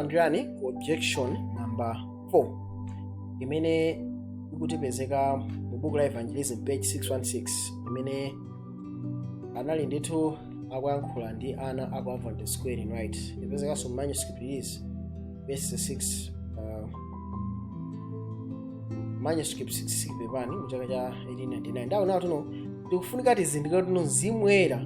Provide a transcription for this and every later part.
Tikupita ku objection number 4 imene ikutipezeka mu buku la Evangelism, page 616, imene anali ndithu akuyankhula ndi ana aku Adventist School Ellen White. Ipezekanso mu manuscript release verse 6, manuscript 66, pepani, mu chaka cha 1899. Ndaona tuno tikufunika tizindikire tuno Mzimu Woyera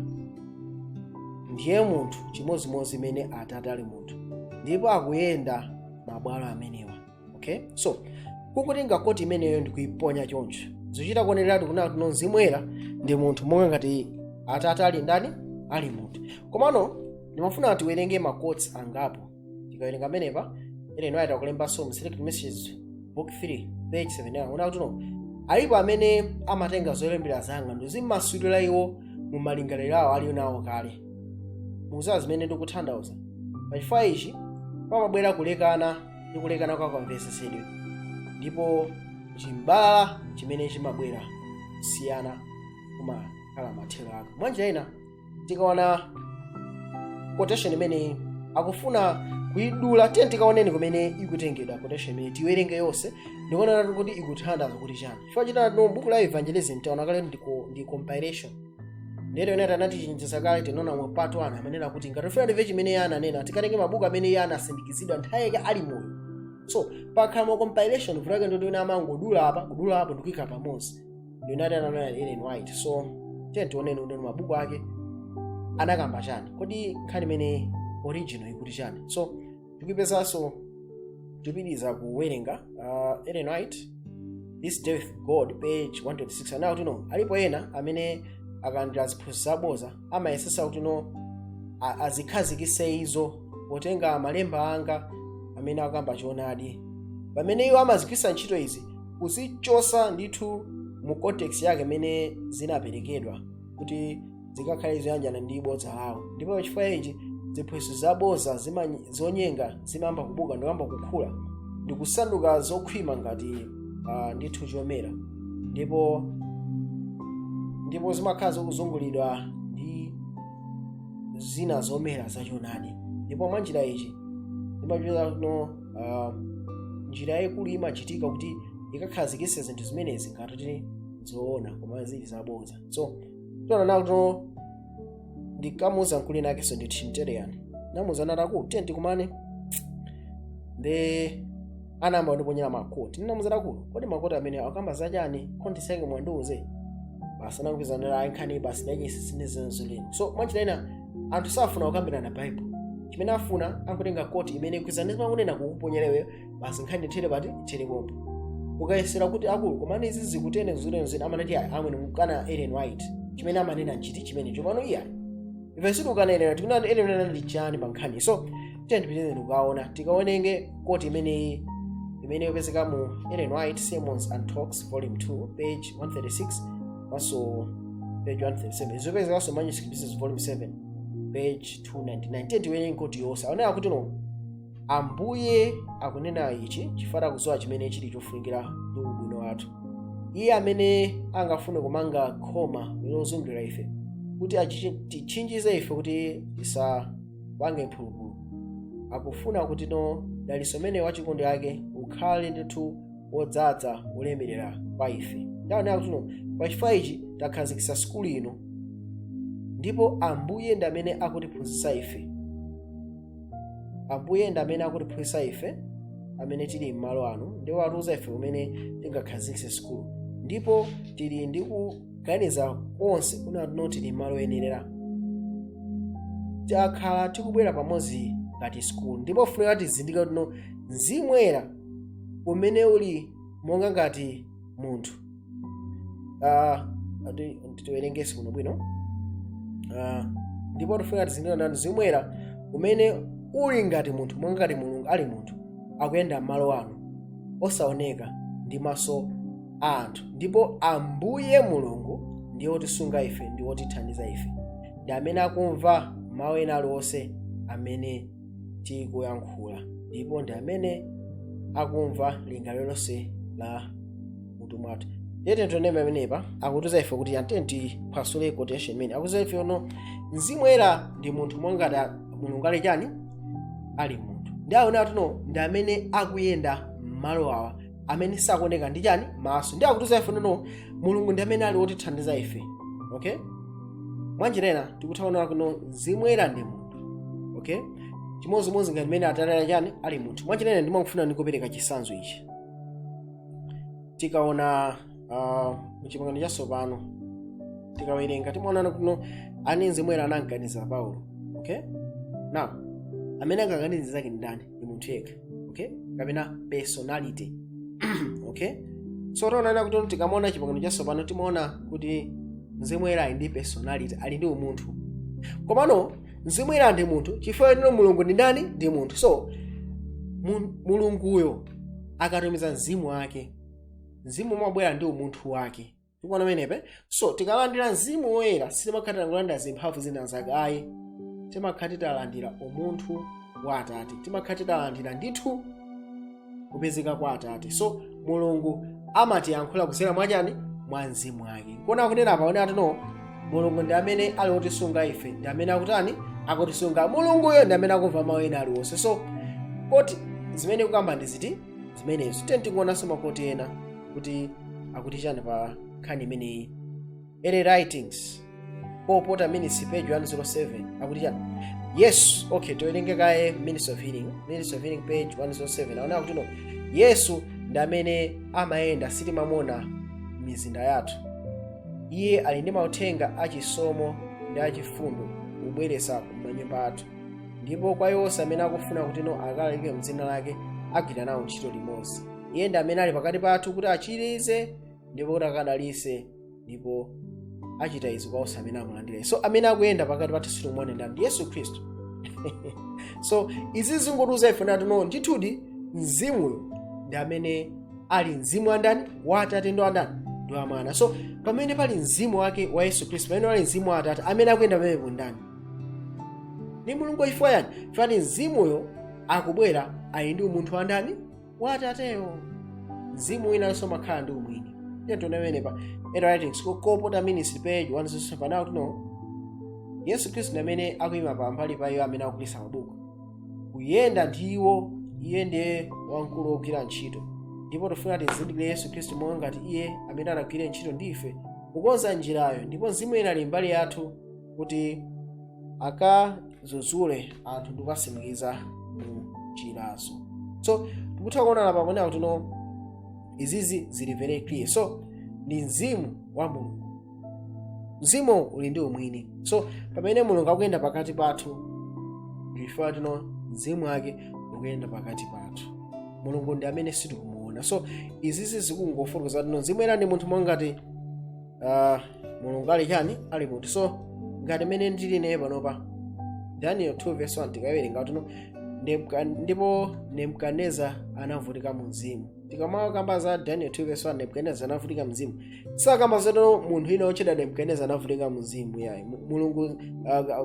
ndiye munthu chimodzimodzi imene Atate ali munthu, ndipo akuyenda mabwalo amenewa. Okay, so kungotenga quote imeneyo ndikuiponya choncho, zikuchita kuonereratu kunena tuno Mzimu Woyera ndi munthu monga ngati Atate ali ndani? Ali munthu. Komano ndimafuna tiwerenge ma quotes angapo. Tikawerenga amenepa, Ellen White akulembanso mu Selected Messages, book 3, page 79, una kuti no, alipo amene amatenga zolembera zanga ndizimasulira iwo mu malingaliro awo ali nawo kale. Mukuziwa zimene ndikutanthauza. Pachifukwa ichi pamabwera kulekana ndi kulekana kwa kamvesesedwe, ndipo chimbalala chimene chimabwera kusiyana kumakhala mathero ake. Mwanjira ina, tikaona quotation imene akufuna kuidula, tiye tikaoneni kumene ikutengedwa quotation imene, tiwerenge yonse ndikuona kuti ikutanthauza kuti chani. Chifukwa chitatu no buku la Evangelism taona kale ndi compilation. Ndero ene anatichenjeza kale, tinaona mu part 1, amanena kuti ngati tifuna timve chimene iye ananena, tikatenge mabuku amene iye anasindikizidwa nthawi yake ali moyo. So pakhala ma compilation, vulake ndoti ena amangodula apa, kudula apo, ndikuyika pamodzi. Ndinati ananena Ellen White. So tiye tioneni kuti mabuku ake anakamba chani, kodi nkhani imene original ikuti chani? So tikupezanso, tipitiriza kuwerenga Ellen White, This Day with God, page 126. Anawo kuti no, alipo ena amene akalandira ziphunzitso zaboza amayesesa kuti no azikhazikitse izo potenga malemba anga amene akamba choonadi, pamene iwo amazigwiritsa ntchito izi kuzichosa ndithu mu context yake imene zinaperekedwa kuti zikakhale zoyanjana ndi bodza lawo. Ndipo chifukwa ichi ziphunzitso zaboza zonyenga zimayamba kubuka ndikuyamba kukula ndikusanduka zokhwima ngati ndithu chomera, ndipo zimakhala zokuzungulidwa ndi zina zomera zachoonadi. Ndipo mwa njira ichi imachita no njira yayikulu imachitika kuti ikakhazikitse zinthu zimenezi ngati zoona koma zili zaboza. So tiona nawo to ndikamuuza mkulu nakenso ndi Trinitarian, namuuza nati, "Akulu, tiye tikumane." Nde anayamba kundiponyera ma quote. Ndinamuuza, "Akulu, kodi ma quote amene akamba zachani? Context yake mwandiuze." Basi, anakupizanira ayi nkhani basi ndachisisinezenzoleni. So mwanjira ina anthu safuna kukambirana Bible. Chimene afuna, ankutenga quote imene ikuzana zimakunena kukuponyera basi, nkhani ithere pati? Ithere pompo. Ukayesera kuti, "Akulu, komani izi zikutene zilenzeni," amanati, "Ayi amwene, mukana Ellen White. Chimene amanena nchiti chimene chopano?" Iya, ife sitikukana Ellen White, tikunena Ellen White ndi chani pa nkhani. So tiye tipitirize kukaona, tikaonenge quote imeneyi imene ikupezeka mu Ellen White, Sermons and Talks, volume 2, page 136, maso page 137. Izopezekanso Manuscript Pieces, volume 7, page 299. Tiye tiwerenge quote yonse. Aonera kuti no, Ambuye akunena ichi chifukwa akudziwa chimene chili chofunikira ndi ubwino wathu. Iye amene angafune kumanga khoma lozungulira ife kuti tichinjize ife kuti tisapange mphulupulu, akufuna kuti no dalitso umene wachikondi ake ukhale ndithu wodzaza wolemerera pa ife. Ndaonera kuti no, pachifukwa ichi takhazikitsa sukulu ino, ndipo Ambuye ndi amene akutiphunzitsa ife. Ambuye ndi amene akutiphunzitsa ife amene tili m'malo ano, ndipo atiuza ife kumene tingakhazikitse sukulu, ndipo tili ndi kuganiza konse kunati tili m'malo oyenerera. Takhala tikubwera pamodzi ngati sukulu, ndipo funika tizindike kuti no, Mzimu Woyera umene uli monga ngati munthu, tiwerengesi kuno bwino, ndipo tifunika tizindike kuti Mzimu Woyera umene uli ngati munthu, monga ngati Mulungu ali munthu, akuyenda m'malo ano osaoneka ndi maso a anthu. Ndipo Ambuye Mulungu ndiye wotisunga ife ndi wotithandiza ife, ndi amene akumva mawu ena aliwonse amene tikuyankhula, ndipo ndi amene akumva lingaliro lonse la mutu mwathu. Tiyete tioneme amenepa akutiza ife kuti antene tiphwasule quotation imene akutiza ife no, Mzimu Woyera ndi munthu monga ngati Mulungu ali chani? Ali munthu. Ndi aona tuno ndi amene akuyenda m'malo awa amene sakuoneka ndi chani? Maso. Ndi akutiuza ife nono Mulungu ndi amene ali wotithandiza ife, okay? Mwanjira ina tikutha kuona kuno Mzimu Woyera ndi munthu, okay, chimodzimodzi ngati mmene Atate ali chani? Ali munthu. Mwanjira ina ndimafuna ndikupereka chitsanzo ichi. Tikaona muchipangano chatsopano, tikawerenga, timaonana kuno ani Mzimu Woyera anamkaniza Paulo, okay? Now amene angakanize zake ndani? Ndi munthu yekha, okay, kapena personality, okay? So taonana kuti tikamaona chipangano chatsopano timaona kuti Mzimu Woyera ali ndi personality, ali ndi umunthu. Komano Mzimu Woyera ndi munthu chifukwa ino Mulungu ndi ndani? Ndi munthu. So Mulunguyo akatumiza mzimu wake, mzimu umabwera ndi umunthu wake. Tikuona menepe? So tikalandira Mzimu Woyera sitimakhala kulandira zimphamvu zina zake ayi, timakhala titalandira umunthu wa Atate, timakhala titalandira ndithu kupezeka kwa Atate. So Mulungu amatiyankhula kudzera mwachani? Mwa mzimu wake. Kona akunena apa one atino Mulungu ndi amene ali wotisunga ife, ndi amene akutani? Akutisunga. Mulunguyo ndi amene akumva mawu ena aliwonse. So quote zimene kukamba ndi ziti zimenezo? Tiye tikuonanso ma quote ena kuti akuti chani pa nkhani imeneyi. Early Writings, Paul Porter Ministry, page 107, akuti chani? Yesu, okay, tiwerenge kaye Ministry of Healing, Ministry of Healing, page 107. Aona akuti no, Yesu ndi amene amayenda, sitimamuona mizinda yathu. Iye ali ndi mauthenga achisomo ndi achifundo kubweretsa kumanyumba athu, ndipo kwa iwo onse amene akufuna kuti no akalalike mdzina lake agwira nawo ntchito limodzi. Iye ndi amene ali pakati pathu kuti achirize ndipo kuti akadalise, ndipo achita izi kwa onse amene amulandira. So amene akuyenda pakati pathu sitimuone ndani? Ndi Yesu Khristu. So izi zingotiuza ife nati no, ndithudi mzimuyo ndi amene ali mzimu wa ndani? Wa Atate ndi wa ndani? Ndi wa Mwana. So pamene pali mzimu wake wa Yesu Khristu, pamene pali mzimu wa Atate, amene akuyenda pamenepo ndani? Ndi Mulungu. Chifukwa yani? Chifukwa mzimuyo akubwera ali ndi umunthu wa ndani? Wa Atateyo. Mzimu winanso umakhala ndi umwini. Tiye tione pamenepa Early Writings, Cole Porter Ministry, page 107. Now tino Yesu Khristu ndi amene akuyima pambali pa iwo amene akugulitsa mabuku, kuyenda ndi iwo. Iye ndiye wamkulu wogwira ntchito, ndipo tifuna tizindikire Yesu Khristu monga ngati iye amene anagwira ntchito ndi ife kukonza njirayo, ndipo Mzimu ena ali mbali yathu kuti akadzudzule anthu ndi kukatsimikiza mu njirazo. So tikutha kuona apa pamene kuti no, izizi zili very clear. So ndi mzimu wa Mulungu, mzimu uli ndi umwini. So pamene Mulungu akuyenda pakati pathu, chifukwa tino mzimu wake ukuyenda pakati pathu. Mulungu ndi amene sitikumuona. So izizi zikungofotokoza tino mzimu ena ndi munthu mwangati Mulungu ali chani? Ali munthu. So ngati mene ndili naye panopa, Daniel 2 verse 1 tikawerenga tino ndipo Nebukadneza anavutika mu mzimu. Tikamakamba za Daniel 2 verse 1, Nebukadneza anavutika mzimu, sakamba zoti munthu ina otchedwa Nebukadneza anavutika mzimu yayi. Mulungu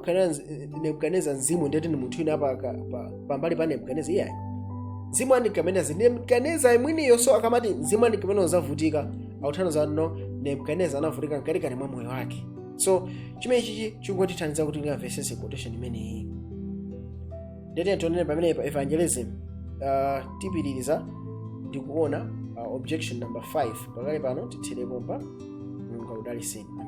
kana Nebukadneza mzimu ndeti ni munthu ina pambali pa Nebukadneza iyayi. Mzimu wa Nebukadneza ndi Nebukadneza mwiniyo. So akamati mzimu wa Nebukadneza uzavutika, akutanthauza no Nebukadneza anavutika mkatikati mwa moyo wake. So chimene chichi chingotithandiza kuti tingamvesese quotation imeneyi. Ndete tionene pamene pa evangelism, tipitiriza ndikuona objection number 5. Pakale pano titherepo pa. Mulungu akudalitseni. Amen.